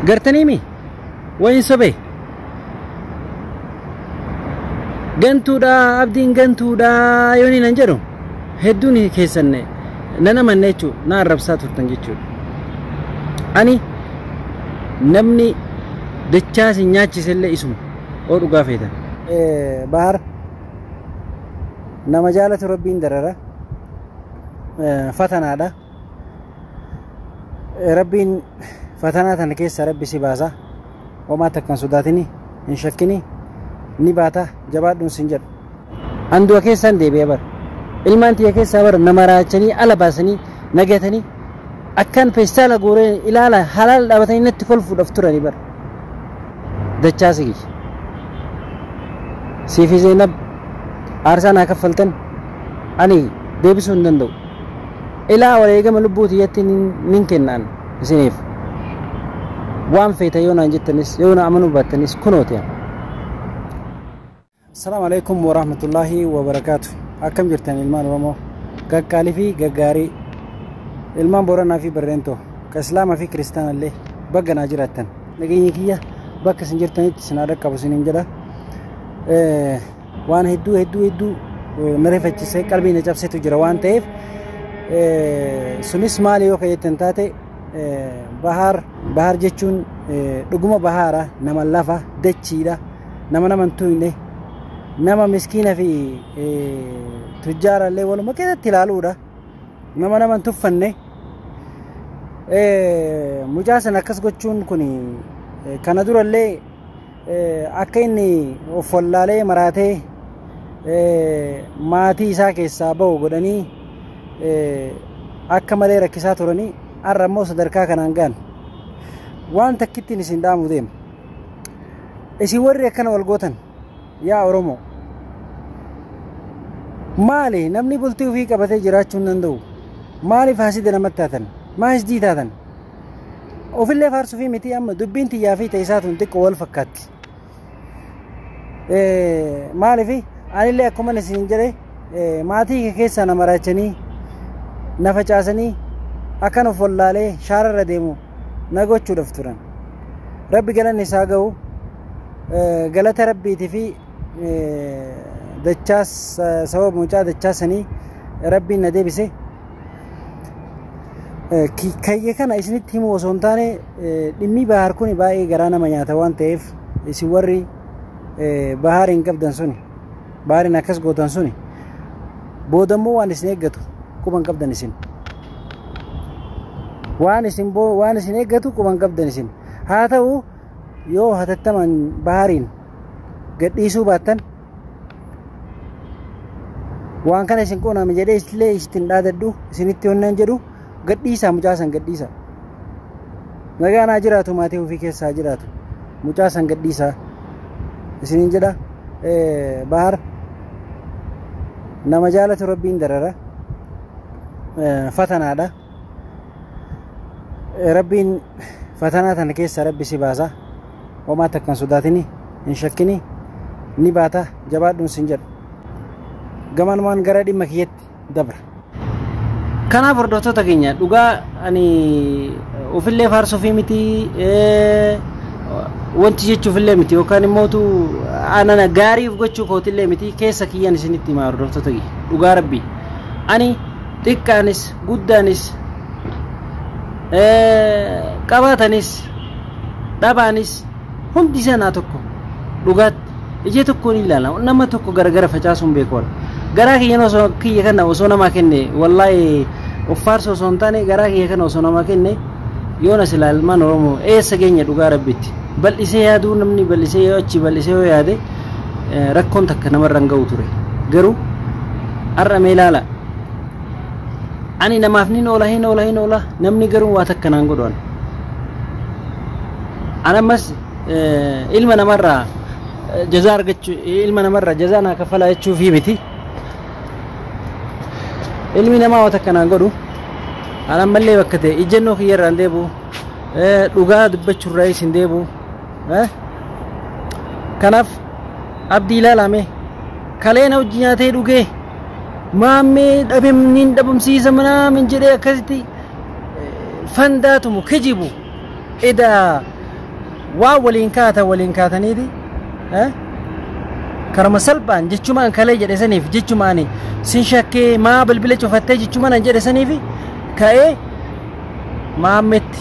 Gartaniimi wayin sobee gantuudha abdiin gantuudha yooni nan jedhu hedduun keessan nan amanne jechuudha na arrabsaa turtan jechuudha. Ani namni dachaa si nyaachisellee isuma oo dhugaa feetan. Bahar nama jaalatu rabbiin darara fatanaadha. Rabbiin fatanaa tana keessa rabbi si baasa. Homaa takka hin sodaatini hin shakkini ni baata jabaadhuun sin jedhu. An du'a keessaan deebi'ee bara. Ilmaan tiyya keessaa bara nama raachanii ala baasanii nagatanii akkan feestaala guuree ilaala halaala dhaabatanii natti kolfuudhaaf turanii bara. Dachaasi kiyya. Siifi Zeenab aarsaa naa kaffaltan ani deebisuu hin danda'u. Ilaa wareegama lubbuu tiyyatti nin kennaan isiniif. Waan feeta yoo naan jettanis yoo na amanuu baattanis kunooti. Assalaamu alaikum warahmatullaahi wabarakaatu. Akkam jirtan ilmaan Oromoo qaqqaalii fi gaggaarii ilmaan Booranaa fi Barreentoo ka Islaamaa fi Kiristaanallee bakka naa jiraattan nageenyi kiyya bakka isin jirtanitti isin haa dhaqqabu isiniin jedha. Waan hedduu hedduu hedduu na rifachiisee qalbii na cabsetu jira waan ta'eef sunis maali yoo ka jettan taate bahaar bahaar jechuun dhuguma bahaara nama lafa dachiidha nama nama hin tuqne nama miskiina fi tujjaara illee waluma keessatti ilaaluudha nama nama hin tuffanne mucaa sana akkas gochuun kun kana durallee akka inni of wallaalee maraatee maatii isaa keessaa bahu godhanii akka malee rakkisaa turanii har'a immoo sadarkaa kanaan ga'an. Waan takkittiin isin dhaamu deema. Isin warri akkana wal gootan yaa Oromoo maali namni bultii ofii qabatee jiraachuu hin danda'u? Maaliif haasida namatti taatan? Maal taatan? Ofillee faarsuu fi miti amma dubbiin tiyyaa fi ta'isaa tun xiqqoo wal fakkaatti. Maaliif anillee akkuma isin jedhe maatii kee keessaa nama raachanii na facaasanii akkan of wallaalee shaararra deemu na gochuudhaaf turan. Rabbi galanni isaa ga'u galata rabbiitii fi dachaas sababa mucaa dachaasanii rabbiin na deebise. Kayya kana isinitti himuu osoo hin taane dhimmi bahar kun baay'ee garaa nama nyaata waan ta'eef isin warri bahar hin qabdan suni bahariin akkas gootan suni boodammoo waan isin eeggatu quban qabdan isin. Waan isin waan isin eeggatu quban qabdan isin. Haa ta'u yoo hatattaman bahariin gadhiisuu baattan waan kana isin quuname jedhee illee isin dhaadadhu isinitti honnaan jedhu gadhiisaa mucaa san gadhiisaa. Nagaan haa jiraatu maatii ofii keessa haa jiraatu mucaa san gadhiisaa isiniin jedha. Bahar nama jaalatu rabbiin darara fatanaadha. Rabbiin fatanaa tana keessa rabbi si baasa. Homaa takka hin sodaatini hin shakkini ni baata jabaadhuun sin jedhu. Gamanumaan gara dhimma kiyyatti dabra. Kanaaf hordoftoota keenya dhugaa ani ofillee faarsuu fi miti wanti jechuufillee miti yookaan immootu anana gaariif gochuu kootillee miti keessa kiyyan isinitti himaa hordoftoota kiyya dhugaa rabbii ani xiqqaanis guddaanis qabaatanis dhabaanis hundi isaa tokko dhugaatti ija tokkoon ilaala nama tokko garagara facaasuun beeku garaa kiyya osoo kiyya kana osoo namaa kenne wallaahi of faarsoo osoo hin taane garaa kiyya kana osoo namaa kenne yoona silaa ilmaan Oromoo eessa geenya dhugaa rabbitti bal'isee yaaduu namni bal'isee yoo achi bal'isee yoo yaade rakkoon takka namarra hin ga'u ture garuu har'a mee ilaala ani namaaf nin oola hin oola hin oola namni garuu waa takka naan godhu an ammas ilma namarraa jazaa argachuu ilma namarraa jazaa naa kaffalaa jechuufii miti ilmi namaa waa takka naan godhu an ammallee bakka ta'e ijjennoo kiyyarraa hin deebi'u dhugaa dubbachuurraayis hin deebi'u kanaaf abdii ilaalame kaleena hojii nyaatee dhugee maammee dhabamniin dhabamsiisa manaamin jedhee akkasitti fandaatumu kijibu edaa Waan waliin kaatan waliin kaataniiti karama salphaan jechumaan kalee jedhe saniif jechumaan sin shakkee maa bilbila cufattee jechumaan an jedhe saniif ka'ee maammetti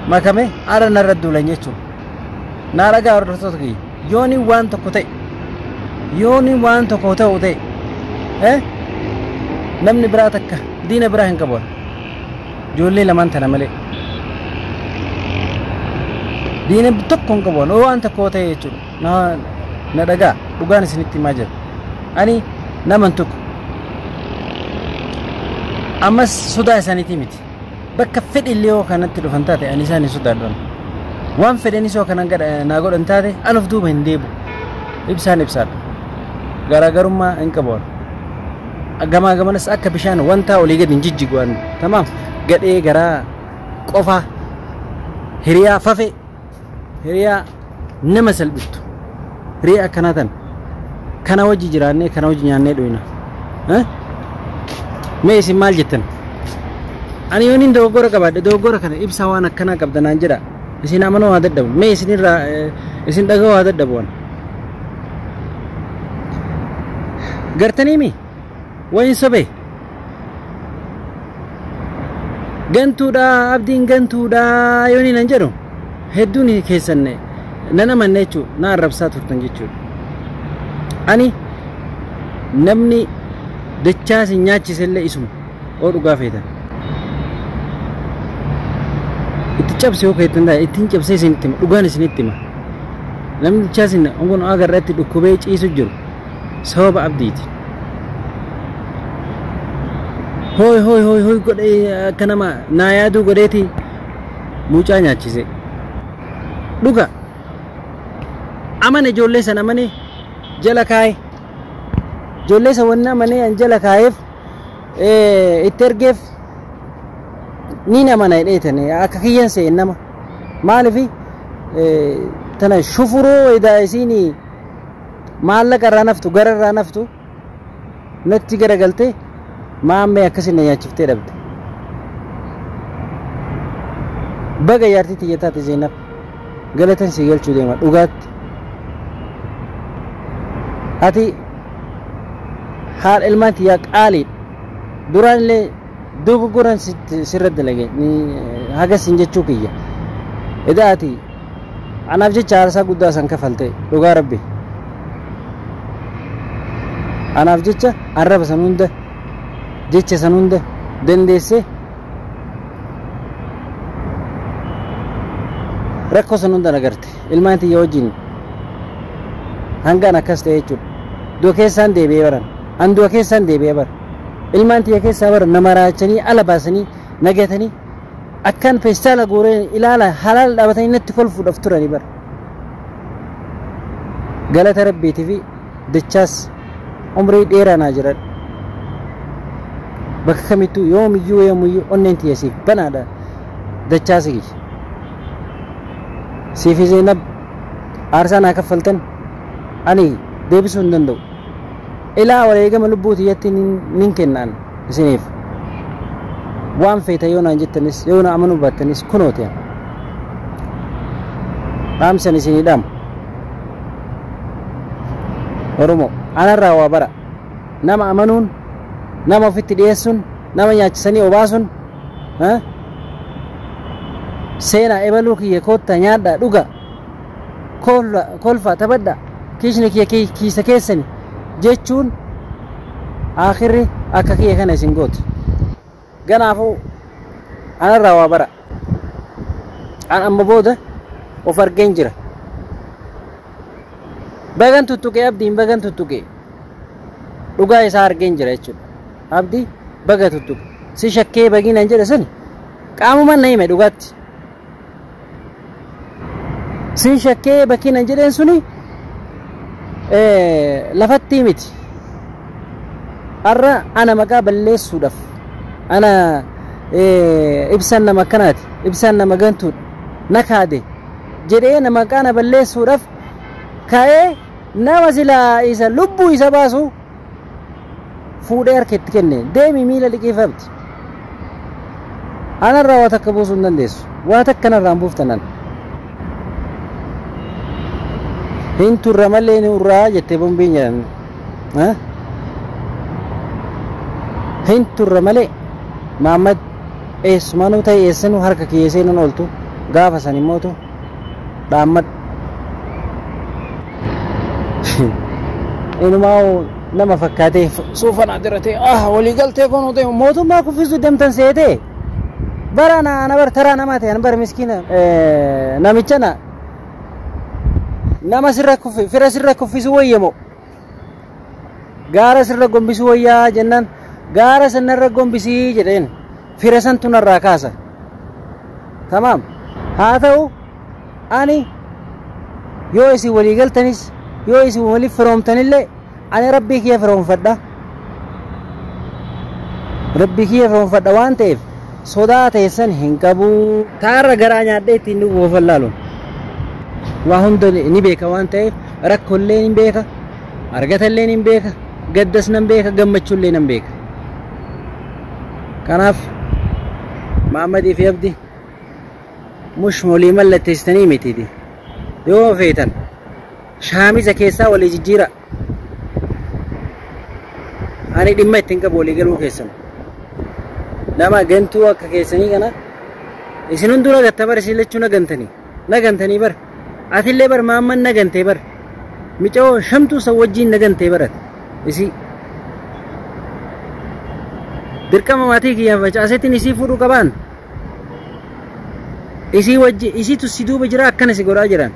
makame ara narra duulan jechuudha. Naa dhagaa hordoftoota kiyya yooni waan tokko ta'e yooni waan tokko ta'u ta'e namni biraa takka diina biraa hin qabu ijoollee lamaan tana malee. Diina tokko hin qabu waan tokko ta'e jechuudha. Na dhagaa dhugaan isinitti himaa jira. Ani naman tokko ammas sodaa isaaniitii miti. Bakka fedhe illee yoo kanatti dhufan taate ani isaan hin sodaadhu. Waan fedhanis yoo kanan naa godhan taate an of duuba hin deebu. Ibsaan ibsaadha. Garaagarummaa hin qabu. Gamaa gamanas akka bishaan wanta olii gadi hin jijjigu an. Tamaam gadhee garaa qofa hiriyaa fafe hiriyaa nama salphiftu hiriyaa akkanaa tan kana wajji jiraannee kana wajji nyaannee dhuyna. Mee isin maal jettan? Ani yoon hin dogoggora qabaadhe dogoggora kana ibsaa waan akkanaa qabda naan jedha. Isin amanuu haa dadhabu. Mee isinirraa isin dhaga'uu haa dadhabu waan. Gartanii mi? Wayin sobee? Gantuudha abdiin gantuudha yoon hin jedhu hedduun keessan nan amanne jechuudha na arrabsaa turtan jechuudha. Ani namni dachaa isin nyaachise illee isuma oo dhugaa feetan. Itti cabse yoo feetan taate ittiin cabsee isinitti hima dhugaan isinitti hima. Namni dachaa isin kun agarratti dhukkubee ciisu jiru sababa abdiiti. Hooy hooy hooy hooy godhee akka nama naa yaaduu godheeti mucaa nyaachise. Dhuga amane ijoollee sana amane jala kaaye. Ijoollee sana wanni amanee an jala kaayeef itti ergeef ni amana jedheetan akka kiyyan se'en nama. Maaliif tana shufuroo edaa isiin maallaqa irraa naftu gara irraa naftu natti garagaltee maammee akkasin na nyaachiftee dhabde. Baga jaartii tiyya taate Zeenab galatan si galchuu deema dhugaatti. Ati haadha ilmaan tiyyaa qaaliidha. Duraan illee dogoggoran sirra dalage hagas hin jechuu kiyya. Edaa ati anaaf jecha aarsaa guddaa san kafalte dhugaa rabbi. Anaaf jecha arraba san hunda jecha san hunda dandeesse rakkoo san hunda nagarte ilmaan tiyya wajjin hangaan akkas ta'e jechuudha. Du'a keessaan deebi'ee baran an du'a keessaan deebi'ee bara ilmaan tiyya keessaa bara nama raachanii ala baasanii nagatanii akkan feestaala guuree ilaala halaala dhaabatanii natti kolfuudhaaf turanii bara. Galata rabbiitii fi dachaas umrii dheeraa naa jiran. Bakka kamittuu yoomiyyuu yoomiyyuu onneen tiyya siif banaadha dachaas kiyya. Siifi Zeenab aarsaa naa kaffaltan ani deebisuu hin danda'u. Ilaa wareegama lubbuu tiyyatti nin kennaan isiniif. Waan feeta yoo naan jettanis yoo na amanuu baattanis kunooti. Dhaamsan isinii dhaamu. Oromoo anarraa waa bara. Nama amanuun nama ofitti dhiyeessuun nama nyaachisanii obaasuun seenaa ebaluu kiyya koottaa nyaadhaa dhuga kolfaa taphadhaa kiishni kiyya kiisa keessani jechuun akhirri akka kiyya kana isin gooti. Kanaafuu anarraa waa bara. An amma booda of argeen jira. Bagan tuttuqee abdiin bagan tuttuqee dhugaa isaa argeen jira jechuudha. Abdii baga tuttuqe si shakkee bagiin jedhe sani qaamumaan na hime dhugaatti. Si shakkee bakiin jedheen suni lafatti miti. Har'a ana maqaa balleessuudhaaf ana ibsaan nama akkanaati ibsaan nama gantuudha na kaade jedhee nama maqaa na balleessuudhaaf ka'ee nama silaa isa lubbuu isa baasu fuudhee harka itti kenne deemi miila liqeeffamti. Anarraa waa takka buusuu hin dandeessu. Waa takka narraa hin buuftan. Hin turra malee ni urraa jettee bombiin jedhan. Hin turra malee Mahammad eessumanuu ta'e eessanuu harka kiyya seenuun ooltu gaafa san immootu dhaammadhu. Inumaa nama fakkaatee suufa naa diratee walii galtee kun ta'e mootummaa kuffisuu deemtan seetee bara na bara taraa namaa ta'e bara miskiina namicha na nama sirra kuffi fira sirra kuffisuu wayyamoo gaara sirra gombisuu wayyaa jennaan gaara sanarra gombisii jedheen fira santu narraa kaasa. Tamaam haa ta'u ani yoo isin walii galtanis yoo isin waliif firoomtanillee ani rabbii kiyya firoomfadha. Rabbii kiyya firoomfadha waan ta'eef sodaa teessan hin qabu. Taarra garaa nyaadhee ittiin dhugu of wallaalu. Waa hunda ni beeka waan ta'eef rakkoollee ni beeka, argatallee ni beeka, gaddas nan beeka, gammachuullee nan beeka. Kanaaf Mahammadii fi Abdi mush walii mallatteessitanii mitiiti. Yoo feetan shaamiza keessaa walii jijjiira. Ani dhimma ittiin qabu walii galuu keessan. Nama gantuu akka keessanii kana isin hunduu nagatta bar isin lachuu nagantanii. Nagantanii bar. Atillee bar Mahamman nagantee bar. Micoo shamtuu san wajjin nagantee barat. Isii. Dirqama maatii kiyyaan facaasetiin isii fuudhuu qabaan. Isii wajji isiitu si duuba jira akkana si godhaa jiran.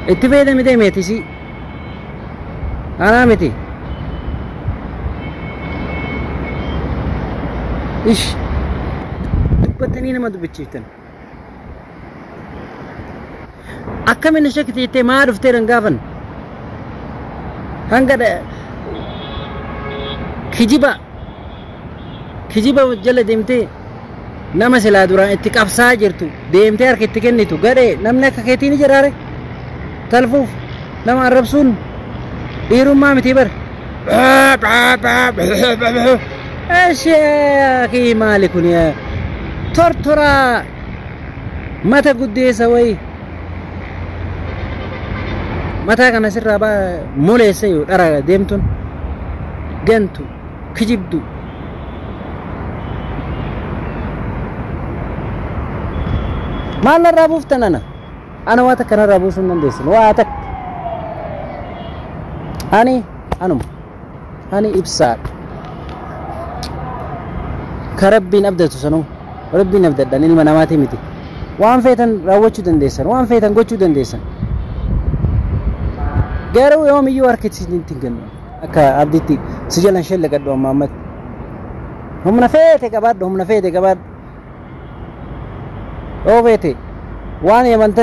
Itti fayyadami deemeeti isii. Anaa miti. Ish. Dubbatanii nama dubbachiiftan. Akkamiin shakkite jettee maa dhuftee dan gaafan? Hanga kijiba jala deemtee nama silaa duraan itti qabsaa jirtu deemtee harka itti kennitu gadhee namni akka keetii ni jiraare talfuuf nama arrabsuun dhiirummaa miti bar. Eshee maali kun tortoraa mata guddeessa wayi mataa kana sirraa moleessa yoo dhara deemtuun gantu kijibdu. Maal narraa buuftan ana? Ana waa takka narraa buusuu hin dandeessan. Waa takka. Ani anuma. Ani ibsaadha. Ka rabbiin abdatu sanuu. Rabbiin abdadhan ilma namaatii miti. Waan feetan raawwachuu dandeessan. Waan feetan gochuu dandeessan. Garuu yoomiyyuu harka isinitti hin kennu. Akka abditti si jalan shallaqadhu amma ammatti. Humna feete qabaadhu, humna feete qabaadhu. Yoo feete waan yamanta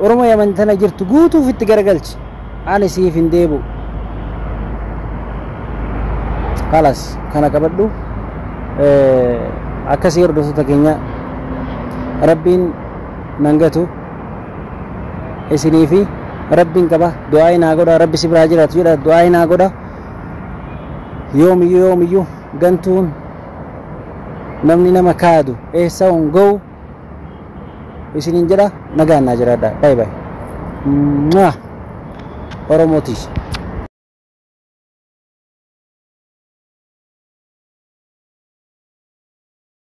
Oromoo yamantana jirtu guutuuf itti garagalchi. Ani siif hin deebi'u. Kalas kana qabadhu. Akkasii hordoftoota keenya rabbiin nan gatu isinii fi rabbiin qaba du'aa naa godha rabbi si biraa jiraatu jedha du'aa naa godha. Yoomiyyuu yoomiyyuu gantuun namni nama kaadu eessa hin ga'u isiniin jedha nagaan naa jiraadha. Bye bye. Mwah. Oromootis.